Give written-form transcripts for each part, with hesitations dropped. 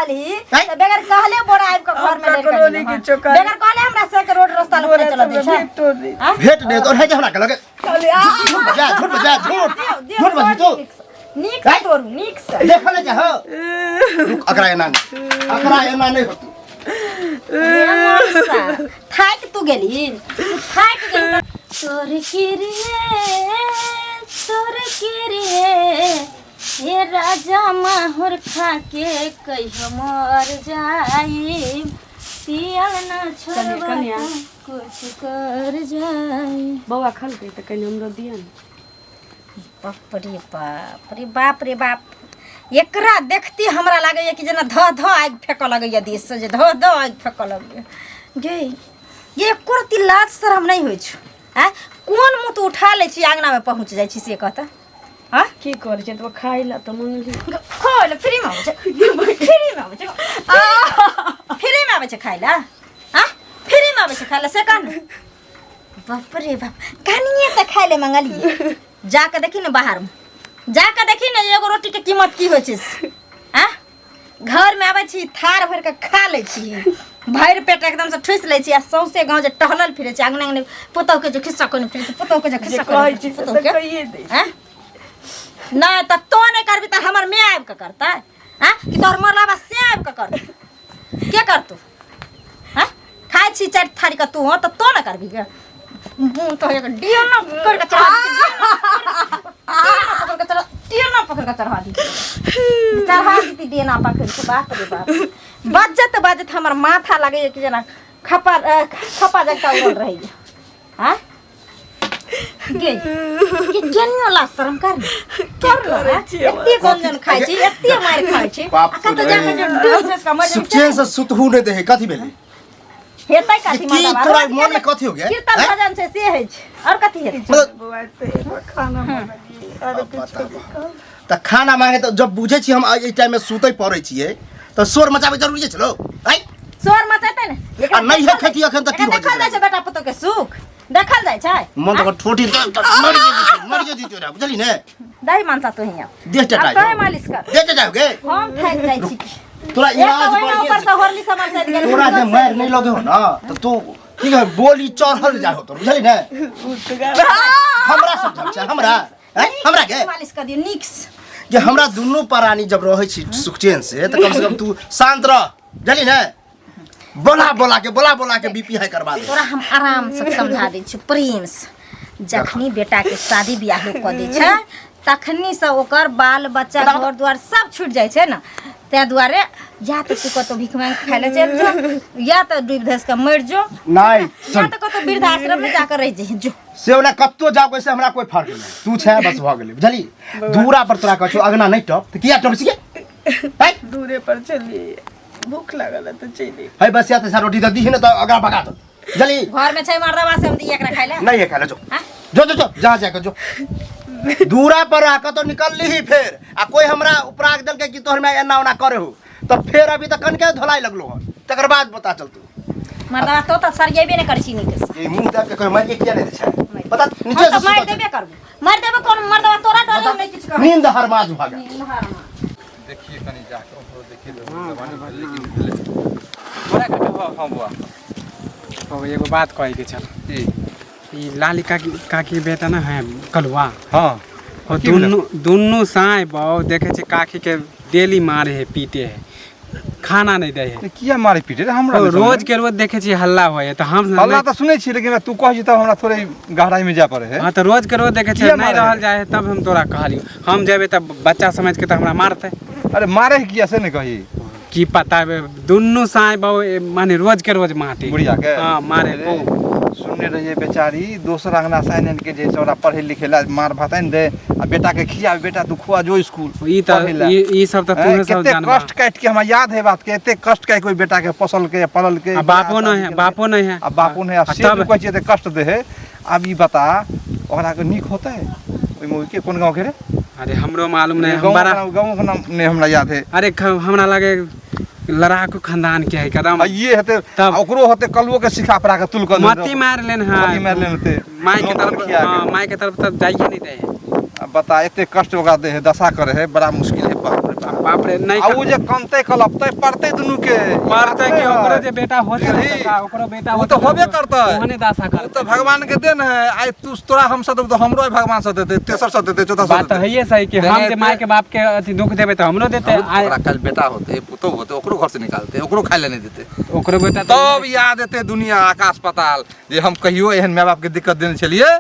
कहली हैं? त बगैर कहले बोरा आबि के घर में हम लड़ि ककरो के नहि गेलहुँ। किछो कहली। बगैर कहले हमरा से के रोड रास्ता लोक बोरा नहि चलऽ दै सब छै भेट तोड़ दी। आँय? भेट नहि तो हमरा के लगे। कहली, आ, झूठ बजा, झूठ बजा, झूठ। दियौ, दियौ, झूठ बजी तू। नीक से, नीक से हैं? तोड़ू, नीक से। देखल जा हो। रुक, अकरा एना नहि, अकरा एना नहि होतू। रे मौसा, थाकि तू गेलही, तू थाकि गेलही। तोर किरिए, तोर किरिए, हे राजा माहुर खाके कहियो मर जाई, पियल न छोड़बा कनिया। त कुछ कर जाई। बौआ खलकै तऽ कनि हमरो दिअ ने। बाप रे बाप रे बाप रे बाप, एकरा देखते हमरा लागैए कि जेना धह धह आगि फेकऽ लगैए देहसँ, जे धह धह आगि फेकऽ लगैए। गे ये एको रत्ती लाज शरम नहि होइ छौ? आँय, कोन मुँह तू उठा लै छी अङ्गनामे पहुँच जाइ छी से कहता? आँय, की करै छै तऽ खाइ लए तऽ मंगली। खाइ लए फ्रीमे आबै छै, फ्रीमे आबै छै, फ्रीमे आबै छै खाइ लए? आँय, फ्रीमे आबै छै खाइ लए से कह ने। बाप रे बाप, कनिए तऽ खाइ लए मंगलियै, जाके देखी ने बाहरमे, जाके देखी ने एगो रोटीके कीमत की होइ छै से। आँय, घरमे आबै छी थार भरि कऽ खा लै छी, भरि पेट एकदमसँ ठुसि लै छी, आ सौंसे गाँव जे टहलल फिरै छी, अङ्गना अङ्गना पुतहुके जे खिस्सा कोने फिरै छी, पुतहुके जे जे खिस्सा कहै कोने छी से तऽ पुतहुके। कहिए दै। आँय, नहि तऽ तो नहि करबी तऽ हमर माय आबि कऽ करतै? आँय, कि तोहर मरलाबा से आबि कऽ करतै? के करतौ? आँय, खाइ छी चारि थारी कऽ तू, तऽ तो ने करबी गे? मुँह तो एक डियना पकड़ के चढ़ा दी, डियना पकड़ के चढ़ा, डियना पकड़ के चढ़ा दी, चढ़ा दी डियना पकड़ के। बाप रे बाप, बजत बजत हमर माथा लगैए कि जेना खपा खपा जकाँ उड़ल रहैए। आँय गे, ये केनियो लाज शरम कर ने, कर ने, आँय? एते गंजन खाइ छी, एते मारि खाइ छी, बाप आ कतऽ जाके जे डूबि खसि कऽ मरि सुख जेबै। चैन से सुतहु नहि दे है, कथी भेलै? हेतै कथी? की मर्दबा? तोरा रोज मन में के कथी हो गया? कीर्तन हैं? भजन छै से होइ छै, और कथी हेतै? मतलब बौआ तऽ एगो खाना मंगलियै, आरो किछो नहि कहलियै। तऽ खाना मांगे तऽ जब बुझै छी हम एहि टाइम में सुतै पड़ै छियै तऽ शोर मचाबै जरूरी छै लो? आँय? शोर मचेतै ने एकरा। आ नहि देखल खेती अखन तऽ की एकरा भऽ देखल जेतै? जाइ छै बेटा पुतोह के सुख देखल जाइ छै? मन तऽ ठोटी मरि जेतै, मरि जेतै तोरा, बुझली ने? दही मानसा तू हियाँ देह टटा आब तोहे मालिश कर। देह टटा गे। हम थाकि जाइ छी। तोरा एक इलाज तऽ ओहिना बढ़िएँ ऊपर से से होरली सामान सैद गेल। तोरा जे मारि नहि लगे हो ना तऽ तू की कह बोली चढ़ल जा हो तो, बुझली ने? हमरा समझल छै हमरा? हैं? हमरा के मालिश कर दियो नीक से। जे हमरा दुनू प्राणी जब रहै छी सुख चैन से तऽ कम से कम तू शांत रह, बुझली ने? बोला बोला के, बोला बोला के बीपी हाई करवा दे। तोरा हम आराम से समझा दै छी प्रेम से। जखनी बेटा के शादी बियाह लोग कऽ दै छै तखनी से ओकर बाल बच्चा घर द्वार सब छूटि जाइ छै ने, ताहि दुआरे या तऽ तू कतौ भीख मांगि खाय लए चलि जो, या तऽ डूबि धसि कऽ मरि जो, नहीं या सुन, तऽ कतौ वृद्धाश्रम में जाकर रहि जइहे जो। से ओना कत्तो जाओ कैसे हमरा कोई फर्क नहीं, तू छै बस भऽ गेलै, बुझली? दूरा पर तोरा कहै छौ अगना नहीं टप तऽ किया टप छियै? हैं? दूरे पर चलिए, भूख लागल है तऽ चलि। है बस या तऽ रोटी दऽ दीही ने तऽ अगरा भगा दो, बुझली? घर में छै मर्दवा से हम दिए एकरा खाय लए। नहीं है खाय ले, जो। हाँ? जो जो जो जा जा के जो दूरा पर आके तो निकल ली फेर, आ कोई हमरा उपराग देलकै कि तोहर माय एना ओना करे हो तऽ फेर अभी तक कनके धोलाइ लगलो हन, तकर बाद पता चलतौ। मर्दवा तो तऽ सरियेबे नहि करै छी नीक से। ई मुंह दाब के कोई मार के किया नहीं दै छै पता? हम नीचे तऽ से मारि सुतल देबे करबो, मारि देबो। कोन मर्दवा तोरा डरे हम नहि किछु छै। कहब। नींद हरमाज भऽ गेल। देखिए कनि जाके ओम्हरो देखिए तऽ जवानी भेलै कि नहि भेलै। बड़ा काका। हँ बौआ। ओ एगो बात कहैके छल। की? ई लाली काकी, काकी बेटा ना है कलुआ। हँ। ओ की भेलै? दुनू दुनू साँय बहु देखै छै काकी के डेली मारे है, पीटे है, खाना नहीं दै है। तऽ किया मारे पीटे रे हमरा? ओ नहि समझ रोज के रोज देखै छियै हल्ला होइ है तऽ हम हल्ला तऽ सुनै छियै, लेकिन तू कहै छी तब हमरा थोड़े गहराई में जाय पड़े है। हाँ, तऽ रोज के रोज देखै छियै। किया नहीं मारे रहल है? जाइ है तब हम तोरा कहलियौ। हम जेबै तऽ बच्चा समझ के तऽ हमरा मारतै। अरे मारे है किया से नहि कही। की पता बे, दुनू साँय बहु माने रोज के रोज मारते बुढ़िया के। हाँ, मारे। अरे, खूब सुनने रहियै बेचारी दोसर अंगना से आनि आनि के जे छै ओकरा पढ़े लिखे ला मार भात आनि दे आ बेटा के खिया, बेटा तू खुआ जो स्कूल ई तऽ पढ़ै ला। ई सब तऽ हैं, तूहे सब कते जानबा। कष्ट काटि के हमरा याद है बात के, एते कष्ट काटि के ओहि बेटा के पोसल के पलल के। आ बापो नहीं है, बापो नहीं है। आ बापो नहीं है। आ से तब तू कहै छियै एते कष्ट दे है, आब ई बता ओकरा के नीक होतै ओहिमे? ओहि के कोन गाँव के रे? अरे हमरो मालूम नहीं, हम गाँव बड़ा गाँव के नाम नहीं हमरा याद है। अरे हमरा लगे लड़ाकू खानदान के है कदम। आ ये हेतै। तब? आ ओकरो होतै, कलुओ के सिखा पड़ा के तुल के मती मार लेन है। मती मारि लेन हेतै। माई के नौकर तरफ खिया के। हाँ, माई के तरफ तब जाइए नहीं दे है। आ बता एते कष्ट ओकरा दे है, दशा करे है, बड़ा मुश्किल है, बाप रे बाप। बाप रे। रे नहीं आ उ जे कनतै कलपतै पड़तै दुनू के पड़तै कि ओकरो जे बेटा होतै बुझलही? तऽ ओकरो बेटा उ तऽ होबे करतै। ओहने दशा उ करतै तऽ भगवान के देन है। आइ तू तोरा हम सदेब तऽ हमरो आइ भगवान सदेतै, तेसर सदेतै, चौथा बात तऽ सदेतै। हइए सही कि हम जे माय के बाप के अथी दुख देबै तऽ हमरो देतै। आइ ओकरा काल्हि बेटा होतै, पुतोहु होतै, ओकरो घर से निकालतै, ओकरो खाय लए नहि देतै। ओकरो बेटा तब याद एतै दुनिया आकाश पताल जे हम कहियो एहन माय बाप के दिक्कत देने छलियै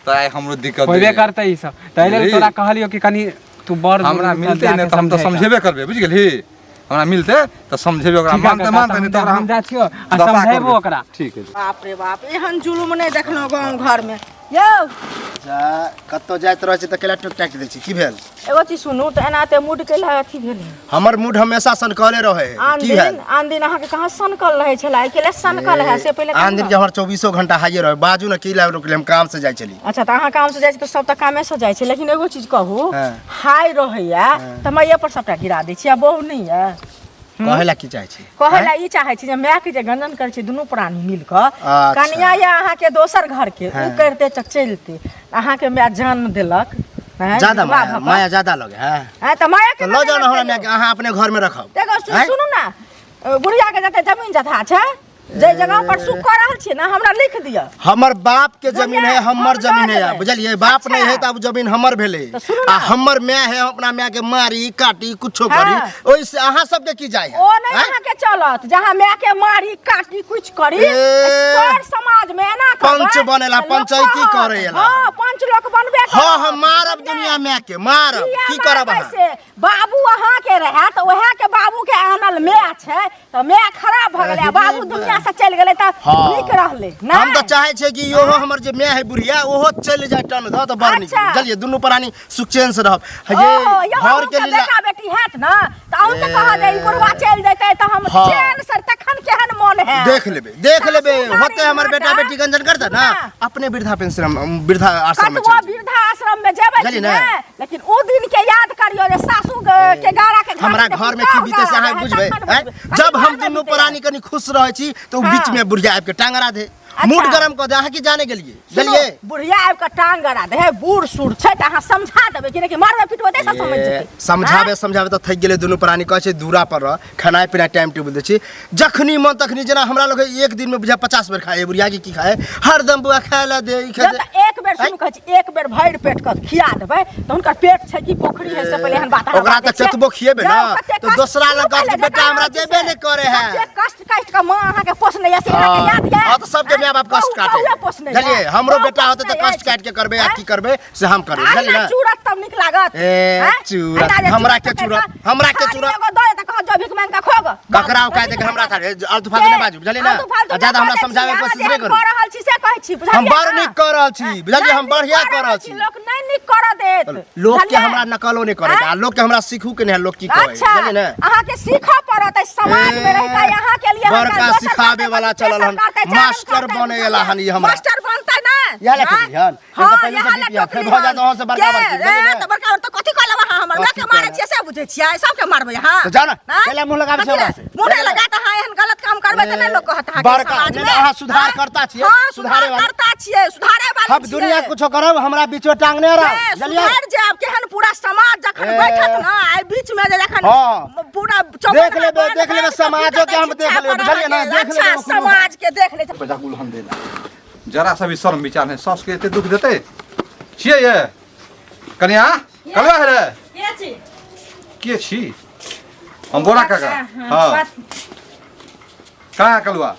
तऽ आइ हमरो दिक्कत होबे दैये। करतै ई सब। ताहि लेल बुझलही? तोरा कहलियो कि कनि तू बड़ हमरा मिलतै नहि तऽ हम तऽ समझेबे करबै, बुझि गेलही? हमरा मिलतै तऽ समझेबे ओकरा, मानतै मानतै नहि तऽ ओकरा हम जाइ छियो आ दफा समझेबो करबै। ओकरा। ठीक है। बाप रे बाप, एहन जुलुम नहि देखलहुँ गाँव घरमे यौ। जा कतौ जाइत रहै छै तऽ केला टोक टाकि दै छै। की भेल? एगो चीज सुनू तऽ, एना ते मूड कैला अथी भेल? हमर मूड हमेशा सनकले रहे है। आन की भेल? दिन आन दिन अहाँके कहाँ सनकल रहै छलै, आइ केला सनकल है से पहिले आन कहू दिन ने। के हमर 24 घंटा हाइए रहे। बाजू ने, की ला रोकले? हम काम से जाइ छली। अच्छा, तऽ अहाँ काम से जाइ छी तऽ सब तऽ कामे से जाइ छै, लेकिन एगो चीज कहू, हाँ। हाय रहैया तऽ माइये पर सबटा गिरा दै छी आ बहु नहि यऽ? कहै ला की चाहै छी? कहै ला ई चाहै छी जे मायके जे गंजन करै छी दुनू प्राणी मिल कऽ, अच्छा। कनिया या अहाँके दोसर घर के हाँ। ओ करिते तऽ चलिते, अहाँके माय जान देलक हैं, ज्यादा विधवा माया भऽ कऽ। माया ज्यादा लगे है। हैं, तऽ माया तऽ लऽ जाउ ने हमरा मायके, अहाँ अपने घर में रखब। देखो, हैं? सुनू ने, बुढ़िया के जते जमीन जथा छै, जे जगह पर सुख कऽ रहल छियै ने, हमरा लिख दिअ। हमर बाप के जमीन है, बुझलियै? हमर हम जमीन लऽ है, लेबै। बुझलियै? बाप नहीं है अच्छा। तऽ आब जमीन हमर भेलै। तऽ सुनू ने। आ हमर माय है, हम अपना माय के मारी काटी कुछो करी, हाँ। ओहिसे अहाँ सबके की जाय है? ओ नहीं हैं? अहाँ के चलत, जहाँ माय के मारी काटी कुछ करी, ए, सर समाज में एना करबै, पंच बनेला, तऽ लोक पंचायती कहत। करेला। हाँ, पंच लोक बनबे करत। हाँ, हम मारब दुनिया माय के मारब। किया की करब मारबै अहाँ? से? बाबू अहाँ के रहे तऽ ओएह के बाबू के आनल माय छै तऽ माय खराब भऽ गेलै आ बाबू दुनिया से चलि गेलै तऽ हाँ। नीक रहलै हम तऽ नहि? चाहे छियै कि इहो हमर जे माय है बुढ़िया, ओहो चलि जाय टन धऽ तऽ बड़ नीक। अच्छा। बुझलियै? दुनू प्राणी सुख चैन से रहब। हे ओहो, यौ घर के अहूँके लीला बेटा बेटी हैत ने तऽ अहूँके कहत जे ई बुढ़वा चलि जेतै तऽ हम हाँ। चैन से तखन केहन मोन है। देख लेबे, देख लेबे। सासु होते हमर बेटा मारी बेटी गंजन करते ना, ना। अपने वृद्धा पेंशन हम वृद्धा आश्रम में कतबो चलि जेबै। वृद्धा आश्रम में जेबै बुझलियै कि ने? ने, लेकिन ओ दिन के याद करियो जे सासू के गारा के घाट हमरा के घर में की पुतोहु बीते से गारा अहाँ रहै, बुझबै? तखन हैं? बुझबै। जब हम कथी घर में दुनू बीते? प्राणी कनी खुश रहै छी तऽ उ हाँ। बीच में बुढ़िया आबि के टांग अड़ा दे, अच्छा। मूड गरम कऽ दे। अहाँ की जाने गेलियै? सुनू, गेलियै? बुढ़िया आबि कऽ टांग गड़ा दे है, बूढ़ सूढ़ छै तऽ अहाँ समझा देबै कि नहि कि मारबै पिटबै तै से समझ जेतै? समझाबे समझाबे तऽ थकि गेलै दुनू प्राणी। कहै छै दूरा पर रह, खेनाइ पिनाइ टाइम टेबुल दै छी, जखनी मन तखनी। जेना हमरा लोग एक दिन में बुझा 50 बेर खाए बुढ़िया की खाए, हरदम बुआ खाए ला दे, ई खाए जब दे। तऽ एक बेर सुनू, कहै छी एक बेर भरि पेट कऽ खिया देबै तऽ हुनकर पेट छै कि पोखरी है से पहिले एहन बात अहाँ ओकरा बाजै तऽ छियै। कतबो खिएबै ने, जाउ, कते तऽ कष्ट- दोसरा लग सुनू कहत कि पहिले, बेटा जकरा हमरा अथी देबे से, नहि करे है। कते कष्ट काटि कऽ माँ अहाँके पोसने यऽ से अहाँके याद यऽ? हाँ, तऽ सबके माय बाप कष्ट कहू, काटे। कहुए पोसने यऽ? बुझलियै? हमरो कहू बेटा होतै तऽ पोसने कष्ट अछि? काटि के करबै आ आँय? की करबै से हम करबै, आहिना बुझलियै ने? चूरत तब नीक लागत। ए, आँय? चूरत। आहिना जे हमरा के पकड़ि चूरत? कऽ हमरा के थारी चूरत? एगो दऽ देत, कहत जो भीख मांगि कऽ खो गऽ। ककरा औकात है कि हमरा थारी? आलतू फालतू नहि बाजू, बुझलियै ने? आलतू फालतू आ ज्यादा नहि हमरा बाजै छी, समझाबे के अहाँ कोशिश जेहन नहि करू। कऽ रहल छी से कहै छी, बुझलियै हम बड़ ने? नीक कऽ रहल छी, बुझलियै? हम नहि नीक बढ़िया कऽ कऽ रहल छी। लोक नहि नीक करऽ देत, लोक के बुझलियै? हमरा नकलो नहि करे के, आ लोक के हमरा सीखू के नहि है, लोक की कहै, अच्छा, बुझलियै ने? अहाँके सीखऽ पड़त एहि समाज में रहि कऽ। अहाँके लिए हम बड़का दोसर सिखाबे करतै, वाला तेसर चलल हन, करतै, चारिम मास्टर करतै, बने एला हन ई हमरा। मास्टर बनतै ने? इएह लए हाँ? टोकली हन। हाँ, एक तऽ पहिले इएह से लए बीपी है, फेर टोकली भऽ जायत हन। अहाँ से बड़का के? बड़की, बुझलियै ए, ने? तऽ बड़का बड़का कथी कहलहुँ अहाँ हमर? कथी मायके मारै कहलहुँ? छियै से बुझै छियै? सबके मारबै अहाँ? तऽ जाउ ने, आँय? कैला मुँह लगाबै कथी छियै हमरा लए? से? मुँह नहि कैला? लगा तऽ अहाँ एहन गलत काम करबै तऽ नहि लोक कहत अहाँके बड़का, समाज नहि में? तऽ अहाँ सुधार आँय? करता छियै, हाँ, सुधारे सुधार वाला। करता छियै, सुधारे वाली हम छियै। दुनिया कुछो करब, हमरा बीच में टांग नहि ए, रह, बुझलियै? सुधरि जायब। केहन पूरा समाज जखन ए। बैठत ना, एहि बीच में जे जखन हाँ। पूरा देख लेबै, देख लेबै, समाजो के हम देख लेबै, बुझलियै ने? देख लेबै अच्छा ओकरो। समाज के देख ले। बेटा गुलहन देला जरा सा भी शर्म विचार नहीं, सास के एते दुख देते छियै ये कनिया कलवा है रे? के छी? के छी हम? गोरा काका। हाँ, कहाँ है कलुआ?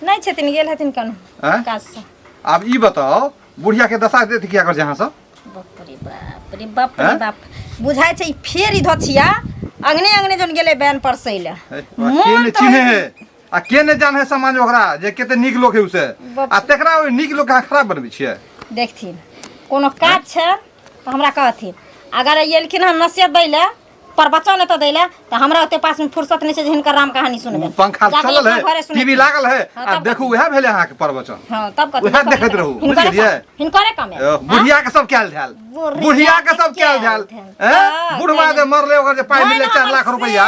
नहि छथिन, गेल हथिन कन आँय? काज से। आब ई बताओ, बुढ़िया के दशा देते किया कर छै अहाँ सब? बाप रे बाप रे बाप रे हैं? बाप, बुझाइ छै ई फेर ई धोछिया अंगने अंगने जन गेलै बैन परसै लए। हे, ओकरा के ने चिन्हे है आ के ने जाने है समाज ओकरा जे कते नीक लोक है उसे, बाप। आ तेकरा ओहि नीक लोक अहाँ खराब बनबै छियै। देखथिन, कोनो काज छै तऽ हमरा कहथिन। अगर एलखिन हन नसीहत दै लए, प्रवचन एतऽ दै लए, तऽ हमरा ओते पासमे फुर्सत नहि छै जे हिनकर राम कहानी सुनबै। ओ पंखा जाके चलल अपना है, घरे सुनेथिन। टीवी लागल है। हाँ, आ तब देखू, उएह भेलै अहाँके प्रवचन। हाँ, तब कथी? उएह देखैत रहू, हिनकरे बुझलियै? हिनकरे कमे बुढ़िया के सब कयल धयल। बुढ़िया के सब कैल धैल हैं बुढ़वा जे मरले ओकर जे पाइ मिलले 4 लाख रुपया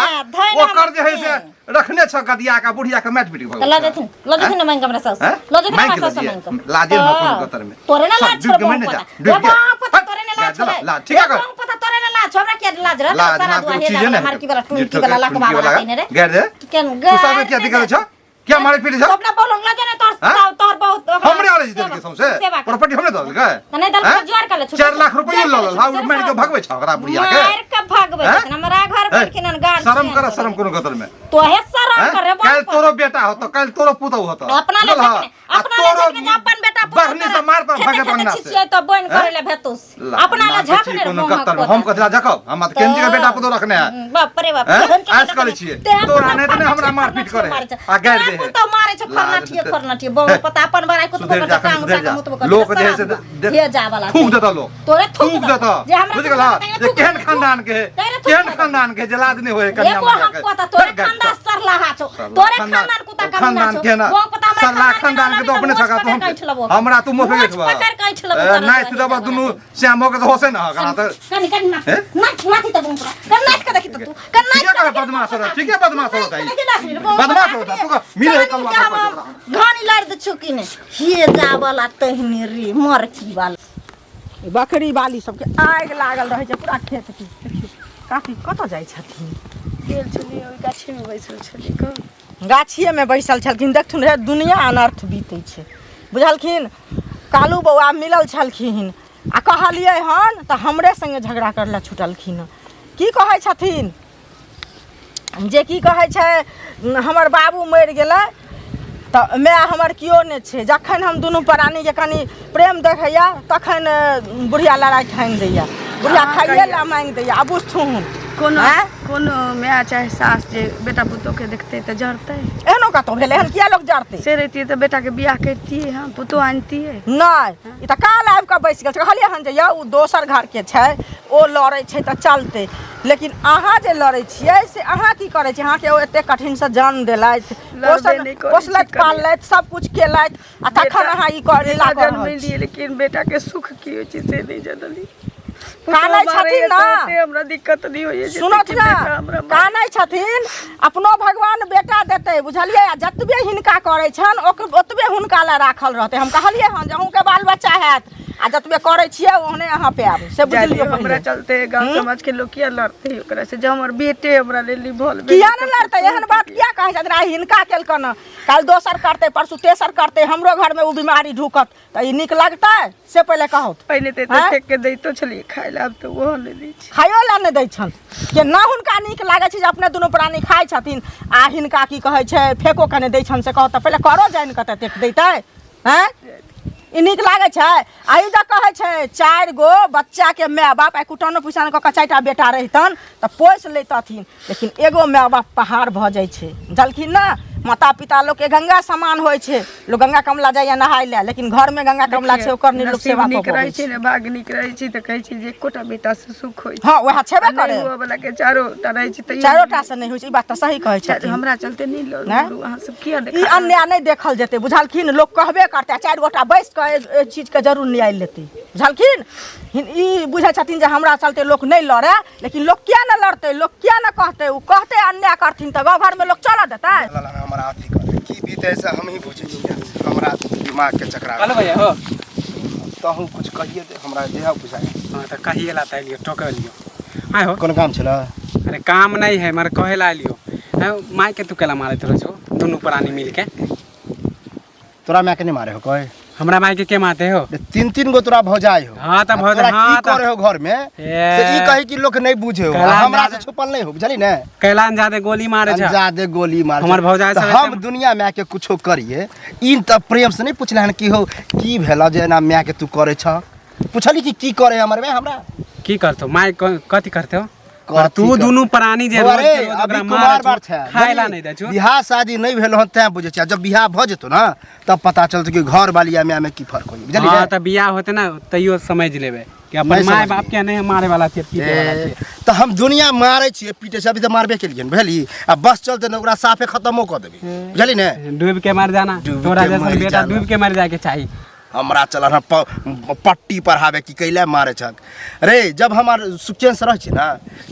ओकर जे है से रखने छ गदिया का बुढ़िया के मैट पीट त ल जेथिन ल जेथिन न मांग हमरा सास ल जेथिन हमरा सास मांग के लाजे न कोनो गतर में तोरे ना लाज डूब के मर जा डूब के पता तोरे ना लाज ला ला ठीक है पता तोरे ना लाज हमरा के लाज रह लाज सारा ना दुआ कोनो हे चीजे जा नहीं मार की वाला टुनकी वाला लाख बाबा तेने रे गैर दे केन तू सब क्या दिखल छ क्या मारे पीटे छ तो अपना बोलंग ला जाने तोर हाँ? तोर बहुत हमरे आले देल के सौंसे सेवा कर। प्रॉपर्टी हमने दल के त नहीं दल के जोर कर ले 4 लाख रुपया ल ल हाउ मार के भगवे छ ओकरा बुढ़िया के मार के भगवे हैं? छथिन हमरा घर ए, पर किनन गार शरम कर शरम कोनो गतर में तोहे शरम हैं? कर रे काल्हि तोरो बेटा होतो काल्हि तोरो पुतहु होतो अपना ले बुझल ह? झकने आ अपना ले झकने जे अपन बेटा पुतहु बहनी से मार पर खेते भगत खेते अंगना से छिछियै तो बन हैं? करे ले भेतुस ला, अपना ले ना झकने छी रे कोनो मोहक गतर में पोता। हम कथी ला झकब हम त केन जी के बेटा पुतहु रखने है बाप रे बाप हैं? केहन के आस रखने? करै छियै। तेहन तोरा पुतहु नहि तऽ नहि हमरा फरनाठिये मारपीट करे। मारै छै। आ गारि तेहन दे है। पुतहु मारै छै फरनाठिये लाज फरनाठिये बहु पता अपन बड़ाई कुतबो सुधरि करतै जा टांग सुधरि उठा के जा मुतबो करतै लोक जे है से सारा हे जा वाला थूक देता लोक तोरे थूक थूक देता। देता जे हमरा बुझ गेला थूक देता, जे थूक केहन देता। खानदान के है तोरे थूक केहन देता। खानदान के जे लाज नहीं होए कन्या एको मैया हम के पता तोरे खानदान सरलाहा छौ तोरे खानदान कुत्ता कमीना खानदान छौ के ना वो पता हमरा सरला खानदान के तो अपने छका पकड़ के ऐंठ हमरा तू मुँह मोछ फेंक पकड़ के ऐंठ लेबो ए, नाइथ देबा दुनू श्यामो के तो होसे ना करा त कनी कनी नाथ हैं? नाथ नाथी त बुंकरा कर नाथ के देखी त तू कर नाथ ठीके के कहे बदमाश होता ठीके बदमाश होता ई बदमाश होता तू का मिले है कलवा पर ओकरा। घानी लड़ दे छुकी ने हे जा वाला तहने रे मरकी वाला बकरी बाली सबके आगि लागल रहै छै पूरा खेत के देखियौ काकी कतऽ जाइ छथिन गेल छलियै ओहि गाछीमे बैसल छलियै कहू गाछिएमे बैसल छलखिन देखथुन रे दुनिआँ अनर्थ बीतै छै बुझलखिन कालू बौआ मिलल छलखिन आ कहलियै हन तऽ हमरे सङ्गे झगड़ा करै लए छुटलखिन हँ की कहै छथिन जे की कहै छै हमर बाबू मरि गेलै तऽ माय हमर केओ नहि छै जखन हम दुनू प्राणीके कनि प्रेम देखैए तखन बुढ़िया लड़ाइ ठानि दैए बुढ़िया खाइए लए माँगि दैए आ बुझथुन कोनो आँय? कोनो माय चाहे सास जे बेटा पुतोहके देखतै तऽ जरतै एहनो कतहु भेलै एहन किया लोक जरतै से रहितियै तऽ बेटाके बियाह करितियै हम पुतोह आनितियै नहि ई तऽ काल आबि कऽ बैसि गेल छै कहलियै हन जे यौ ओ दोसर घरके छै ओ लड़ै छै तऽ चलतै लेकिन अहाँ जे लड़ै छियै से अहाँ की करै छियै अहाँके ओ एतेक कठिनसँ जन्म देलथि लड़बे पोसल नहि करै छी पोसलथि कनिया। पाललथि सब कुछ केलथि आ तखन अहाँ ई कर लीला बेटा कऽ रहल छी जन्मेलियै लेकिन बेटाके सुख की होइ छै से नहि जनलियै कानै छथिन ने हमरा दिक्कत नहि होइए सुनत ने कानै छथिन अपनो भगवान बेटा देतै बुझलियै आ जतबे हिनका करै छनि ओकर ओतबे हुनका लए राखल रहतै हम कहलियै हन जे अहूँके बाल बच्चा हैत आ जतबे करै छियै ओहने अहाँ पायब से बुझि लियौ हमरा पहिले चलते गाँव समाज के लोग किया लड़ते ओकरा से जब हमर बेटे हमरा लेल निभल किया ने लड़तै एहन बात किया कहै छथिन आइ हिनका केलकन काल्हि दोसर करतै परसू तेसर करतै हमरो घरमे ओ बीमारी ढुकत तऽ ई नीक लगतै से पहिले कहू पहिले तऽ एते आँय? फेंक के दैतो छलियै खाय लए आब तऽ ओहो नहि दै छै खाइयो लए नहि दै छनि के ना हुनका नीक लागै छै जे अपने दुनू प्राणी खाइ छथिन आ हिनका की कहै छै फेको कने दै छनि से कहू तऽ पहिले करो जानि कऽ तऽ एतेक दैतै आँय ई नीक लागै छै आ ई जे कहै छै चारि गो बच्चाके माय बाप आइ कुटानो पुसानो कऽ कऽ चारिटा बेटा रहितनि तऽ पोसि लैतथिन लेकिन एगो माय बाप पहाड़ भऽ जाइ छै बुझलखिन ने माता पिता लोकके गंगा समान होइ छै लोक गंगा कमला जाइए नहाय लए लेकिन घरमे गंगा कमला छै ओकर नहि लोक नसीब सेवा कऽ नीक पबै रहै छै छै ने भाग नीक रहै छै तऽ कहै छै जे एकोटा बेटा से सुख होइ छै हँ वएह छेबे नहि करे हुअ वाला के चारो टा रहै छै तैयो चारोटा से नहि होइ छै ई बात तऽ सही कहै छथिन हमरा चलते नहि नहि? लड़ू अहाँ सब किया ई देखा अन्याय नहि देखल जेतै बुझलखिन लोक कहबे करतै आ चारि गोटा बैस कऽ एहि चीजके जरूर न्याय लेतै बुझलखिन ई बुझै छथिन जे हमरा चलते लोक नहि लड़ै लेकिन लोक किया नहि लड़तै लोक किया नहि कहतै ओ कहतै अन्याय करथिन तऽ गाँव घरमे लोक चलऽ देतै लला हमरा अथी कर की बीते से हम ही बुझै छियै हमरा दिमाग के चकरा कहलो भैया हो तहूँ कुछ कहिए दे हमरा देह बुझाइ हाँ तो कहिए ला लियो टोके लियो आय हो कोन काम छलै अरे काम नहीं है मगर कहे ला लियो माय के तू केला मारैत रहे छो दुनू प्राणी मिल के तोरा माय के नहीं मारे हो कोई हमरा माय के के मारते हो तीन तीन गो तोरा भौजाई हो हाँ त भौजाई, तोरा हाँ की त। करे हो घर में से ई कही कि लोग नहीं बुझे हो कहला हमरा से अंदाजा- छुपल नहीं हो बुझली ने कैला ज्यादा गोली मारे छ अंजादे गोली मार हमर भौजाई तऽ सब हम एते- दुनिया माय के कुछो करिए ई तऽ प्रेम से नहीं पूछले हन कि हो की भेल जे एना माय के तू करे छ पूछली कि की करे हमर माय हमरा की करतो माय कथी करते हो कथी और तू कर- दुनू प्राणी जे बौआ रोज रे, के रोज अभी ओकरा कुमार मारे बार छौ, छै खाए ला नहीं दै छौ बियाह शादी नहीं भेल हन तैं बुझै छै जब बियाह भऽ जेतो ना तब पता चलतै कि घर वाली आ माय में की फर्क होई बुझली हाँ त बियाह होते ना तैयो समझ लेबे कि अपन नहीं माय समझ बाप के नहीं मारे वाला छियै पीटे वाला छियै तऽ हम दुनिया मारै छियै पीटै छियै अभी तऽ मारबे केलियै बुझली आ बस चलते ने ओकरा साफे खतमो कऽ देबै बुझली ने डूब के मर जाना डूब तोरा के जैसन मर बेटा जाना। डूब के मर जाए के चाही हमरा चलन हँ पट्टी पढ़ाबे की कैले मारे छक रे। जब हमार सुचैन से रहै छियै ने,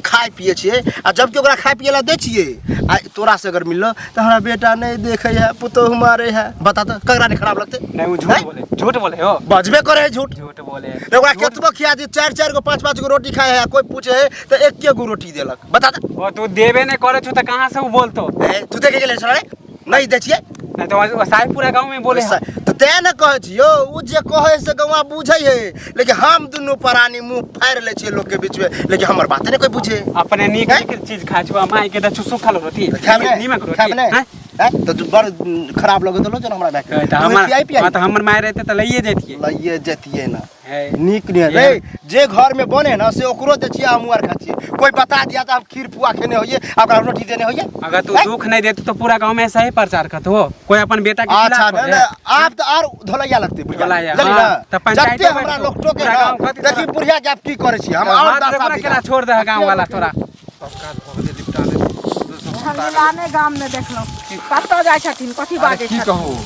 खाइ पियै छियै, आ जबकि ओकरा खाइ पियै लए दै छियै, आ तोरा से अगर मिललो तऽ हमरा बेटा नहि देखै है, पुतोहु मारे है। बता तऽ, ककरा नहि खराब लगतै? नहीं, वो झूठ हैं? बोले, झूठ बोले हो। बजबे करे है झूठ। झूठ बोले। रे, ओकरा केतबो खिया दी, चारि चारि गो पाँच पाँच गो रोटी खाए है, कोई पूछे है तऽ एके गो रोटी देलक। बता तऽ। ओ तू देबे नहीं करे छु त कहां से वो बोलतो? ए, तू देखे गेले छल रे? नहि दै छियै। नहीं तो वो साहेब पूरा गांव में बोले है। तऽ तें ने कहै छियौ, ओ जे कहै से गौआ बुझै है, लेकिन हम दुनू प्राणी मुँह फाड़ि लै छियै लोकके बीचमे, लेकिन हमर बाते नहि कोइ बुझे। अपने नीक हैं? नीक चीज खा छु, माई के द छु सुखल रोटी। खायब नहि? नीमक रोटी। खायब नहि? हैं? हैं? तऽ तू बड़ खराब लगैत रहलो जेना हमरा मायके। तऽ तू हमर पियाइ पियाइ हाँ, तऽ हमर माय रहते तऽ लइए जैतियै। लइए जैतियै ने। है। नीक नहि रे, जे घर में बने ना से ओकरो दै छियै, हमहूँ आर खाइ छियै। कोई बता दिया तऽ हम खीर पुआ खेने होइए आ ओकरा रोटी देने होइए। अगर तू हैं? दुख नहीं देते तो पूरा गांव में ऐसा ही प्रचार करते हो, कोई अपन बेटा के अच्छा खिलाफ नहीं हो। नहीं, आप तो आर धोलैया लगते बुढ़िया। धोलैया, बुझली हाँ, ना? तऽ पंचायतो जते हमरा बैठो, लोग टोके पूरा ना, गाँव कहती देखी तोरा। बुढ़िया के आप की करै छी, हम और हाथ दशा देखो ना बिगाड़। केना छोड़ दे है गांव वाला तोरा। सब काज भऽ गेलै, निपटा लेबै। हम मिलाने गाममे देखलहुँ, कतऽ जाइ छथिन, कथी अरे बाजै की छथिन? कहू,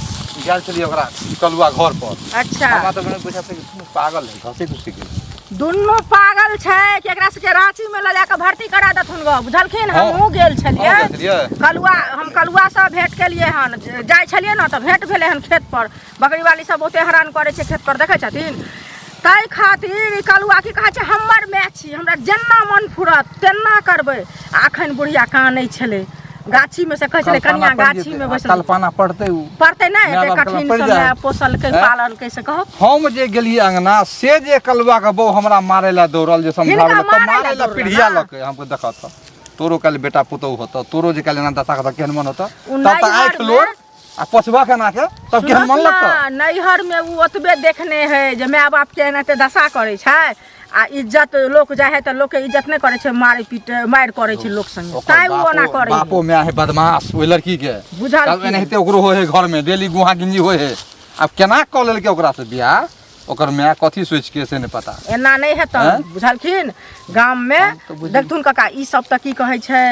गेल छलियै ओकरा कलुआ घर पर। अच्छा। हमरा तऽ मने बुझा पड़ै कि पागल है, घसै घुसि गेल। दुनू पागल छै कि एकरा सबके रांची में लऽ जाकऽ भर्ती करा देथुन गो, बुझलखिन? हाँ। हमहूँ गेल छलियै। अहूँ गेल छलियै? कलुआ, हम कलुआ से भेंट केलियै हन। जाइ छलियै ने तऽ भेंट भेलै हन खेत पर। बकरी वाली सब बहुते हैरान करै छै खेत पर, देखै छथिन? ताहि खातिर ई कलुआ की कहै छै, हमर माय छी, हमरा जेना मन फुरत तेना करबै। आ अखन बुढ़िया कानै छलै गाछीमे से, कहै छलै कनिया गाछीमे बैसल। कल्पना पड़तै उ पड़तै नहि? माय एते बाप कठिन पड़ि से जाइ। माय पोसलकै हैं? पाललकै, से कहू। हम जे गेलियै अंगना से जे कलुआ के बहू हमरा मारे ला दौड़ल, जे समझाबै हिनका ला तऽ मारै ला मारे ला दौड़ल, पीढ़िया ना? लऽ के हमके देखत तोरो काल्हि बेटा पुतहु होतौ, तोरो जे काल्हि एना दशा के केहन मन होतौ? उ तब तऽ आँखि नैहरमे लोर आ पोछबा केना के, तब केहन मन सुनत लगतौ? ना, नैहर में उ ओतबे देखने है जे माय बाप के एनाहिते दशा करै छै, आ इज्जत लोक जाइ है तऽ लोक के इज्जत नहि करै छै, मारि पीट मारि करै छै लोक संगे, ओकर तैं उ ओना बापो करै है। बापो माय है बदमाश ओहि लड़की के। बुझलखिन। तब एनाहिते ओकरो होइ है घर में डेली गुहा गिंजी होइ है। आब केना कऽ लेलकै ओकरा से बियाह ओकर माय, कथी सोचि के से नहि पता। एना नहि हेतनि। आँय? बुझलखिन? गाममे देखथुन काका, ई सब तऽ की कहै छै,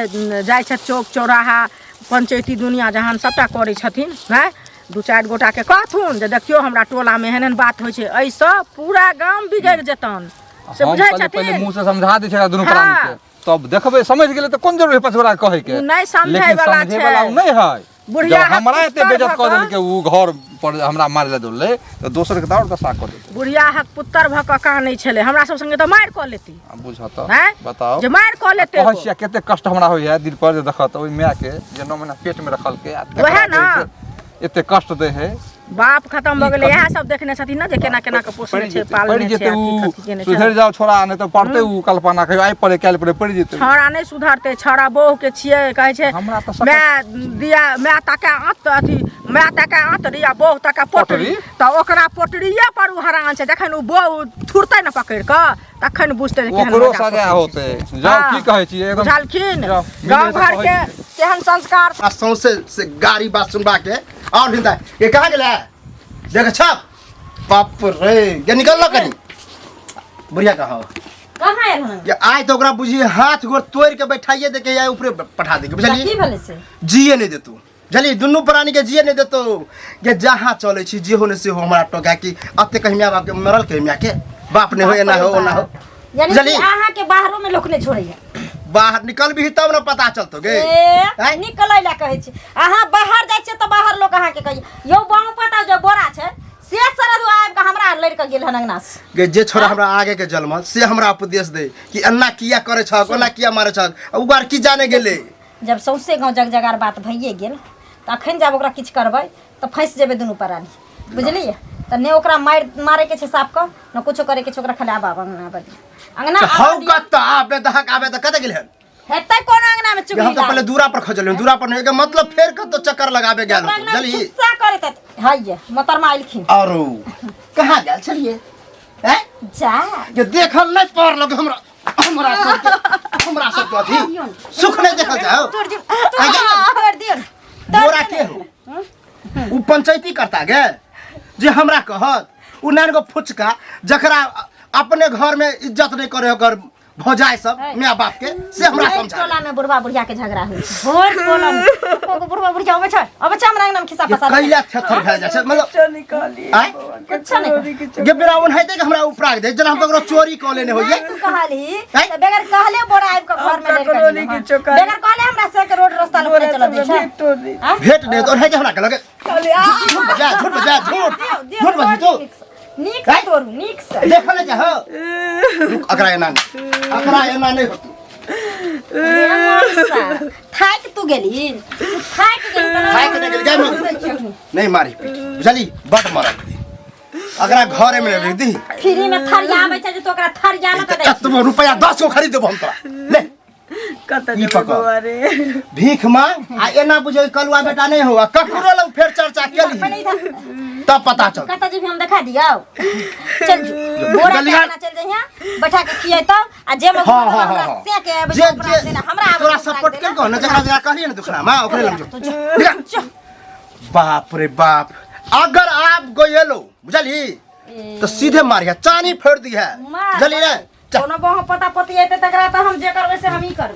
जाइ छै चौक चौराहा पंचैती दुनिया जहान सबटा करै छथिन। हँ, दू चारि गोटाके कहथुन जे देखियौ हमरा टोलामे एहन एहन बात होइ छै, एहिसँ पूरा गाम बिगड़ि जेतनि, से हम बुझै पहिले पहिले छथिन? मुँह से समझा दै छै एकरा दुनू हाँ। प्राणी के, तब देखबै समझ गेलै तऽ कोन जरूरी है पछुआ कहै के। ओ नहि समझै लेकिन वाला समझै वाला छै। ओ नहि है। बुढ़िया जब हमरा एते हक बेइज्जत कऽ पुत्र भऽ देलकै, ओ घर पर हमरा मारै लए दौड़लै, तऽ दोसर के तऽ आओर दशा कऽ देतै। बुढ़िया हक पुत्र भऽ कऽ कानै छलै, हमरा सब संगे तऽ मारि कऽ लेती। आब बुझह तऽ। आँय? बताउ जे मारि कऽ लेतै। कहै छियै कते कष्ट हमरा होइए दिल पर जे देखत ओहि माय के जे 9 महीना पेट मे रखलकै आ तकरा वएह जे ने। है से एते कष्ट दै है। बाप खतम भऽ गेलै, ई इएह सब देखने छथिन ने जे केना केना कऽ पोसने पड़ि छै जेतै, पालने पड़ि छै जेतै आ की उ कथी केने छै। सुधरि जाओ छोड़ा, नहि तऽ पड़तै उ कल्पना, कहियो आइ पड़े काल्हि पड़े, पड़ि जेतै। छौड़ा नहि सुधरतै, छौड़ा बहु के छियै, कहै छै हमरा तऽ माय दिया माय ताके आँत अथी माय ताके आँतरी आ बहु ताके पोटरी। पोटरी? तऽ ओकरा पोटरिये पर उ हरान छै। जखन उ बहु थुरतै ने पकड़ि कऽ, तखन बुझतै जे केहन ओकरो मजा सजा पोटरी छै। होतै। जाउ। हाँ। की कहै छियै एकदम बुझलखिन? जाउ, गाँव मिले तऽ घर कहै के छियै। केहन संस्कार। आ सौंसे से गाड़ी बात सुनबा के और हिंदा ये कहाँ गेलै? देख छप बाप रे, ये निकल कनी बुढ़िया कहाँ हो? कहाँ आयल हन? ये आइ तऽ ओकरा बुझी हाथ गोर तोड़ि के बैठाइए दे के या ऊपरे पठा दे के। की बुझलियै? भेलै से? जिए नहि देतौ, बुझलियै? दुनू प्राणी के जिए नहि देतौ। जे जहाँ चलै छी जे हो ने से हो हमरा टोका कि एते कहीं माय बाप के मरल, कहीं माय के बाप नहि हो, एना हो ओना हो। यानी कि बुझलियै? अहाँ के बाहरो में लोक नहीं छोड़ैया। बाहर निकलबही तब ने पता चलतौ गे। ए आँय? निकलै ला कहै छी, अहाँ बाहर जाइ छियै तऽ बाहर लोक अहाँके कहैया यौ बाहु पता जे बोरा छै से सरद आबि कऽ हमरा लड़ि कऽ गेल हन अंगना से। गे जे छोरा हमरा आगे के जन्मल से हमरा उपदेश दे कि एना किया करे छक, ओना किया मारे छक, आ उ आर की जाने गेलै। जब सौंसे गाँव जगजगार बात भइए गेल तऽ अखन जब ओकरा किछु करबै तऽ फँसि जेबै दुनू प्राणी, बुझलियै? तऽ ने ओकरा मारि मारैके छै साफके, ने कुछो करैके छै, ओकरा खाली आब आब अंगना आबऽ दियौ, अंगना तऽ हौ आबऽ दियौ। कतऽ आबे दहक आबे तऽ कतऽ गेल हन? हेतै कोन अंगना में चुगली हम तऽ पहिले लागल। दूरा पर खजल, दूरा पर नहीं, एकर मतलब फेर कतौ चक्कर लगाबे गेल ओकरा होतौ, अंगना में बुझलिही? खिस्सा करैत हेतै। हैये मोहतरमा एलखिन। आरो कहाँ गेल छलियै हैं? जा जे देखल नहि पड़ल हमरा, हमरा सबके अथी सुख नहि देखल जाओ। तोड़ दियौ, तोड़ दियौ, तोड़ दियौ। बोरा के हो उ पंचायती करता गे जे हमरा कहत? उ नान गो फुचका जकरा अपने घर में इज्जत नहीं करे, ओकर भौजाई सब माय बाप के से हमरा भोर समझा टोला में बुढ़वा बुढ़िया के झगड़ा होइ छै भोर टोला में एको बुढ़वा बुढ़िया अबै छै अबै छै हमरा अंगना में खिस्सा ये पसार कैला थेथर भए जाइ छै मतलब किछो नहि कहलियै आँय? बौआ, किछो नहि ककरो नहि किछो गे बेरा ओनाहिते के हमरा उपराग दे जेना हम ककरो चोरी कऽ लेने होइए तू कहलही आँय? तऽ बगैर कहले बोरा आबि कऽ घर में हम लड़ि ककरो कऽ नहि गेलहुँ। किछो कहलियै। बगैर कहले हमरा से के रोड रास्ता लोक बोरा नहि चलऽ दै सबमे छै भेटो नहि। आँय? भेट दे तो ओनाहिते हमरा के लगे कहलियै, आ, झूठ बजा झूठ बजा झूठ दियौ, दियौ, झूठ बजी तू नीक से। नीक से आँय? तोड़ू नीक से देखल जा हो रुक अकरा एना नहीं अकरा एना नहीं होतू रे मौसा, थाकि तू गेली तू थाकि गेली तोरा थाकि नहि गेली, गाय मत। नहीं मारी पीटी बुझली बड मरल अकरा घरे में रख दी फ्री में थरिया आबै छै जे तू ओकरा थरिया न कऽ दै छी। एतबो रुपया 10 गो खरीद देबो हम तोरा ले कतऽ ई जेबै पकड़। बौआ रे भीख मांग आ एना बुझे कलुआ बेटा नहीं हुआ ककरो लग फेर चर्चा पहिले केली इधर तब पता चल कतऽ जेबही हम देखा दियौ चल जो बोरा गलिया- के चल जइहा बैठा के खियैतौ आ जे मजदूर हाँ हाँ हमरा हाँ से के आबै जे छै ओकरा जे देना हमरा आबै तोरा छै, ओकरा सपोर्ट देना। कर कहो ना जकरा जकरा कहलिए ना दुखना मां ओकरे लग जो तो जो निकल। बाप रे बाप अगर आप गएलो बुझली तो सीधे मारिया चानी फोड़ दी है मार। बुझली रे चल कोनो बहु पता पति अयतै तकरा तऽ हम जे करबै से हमही करबै।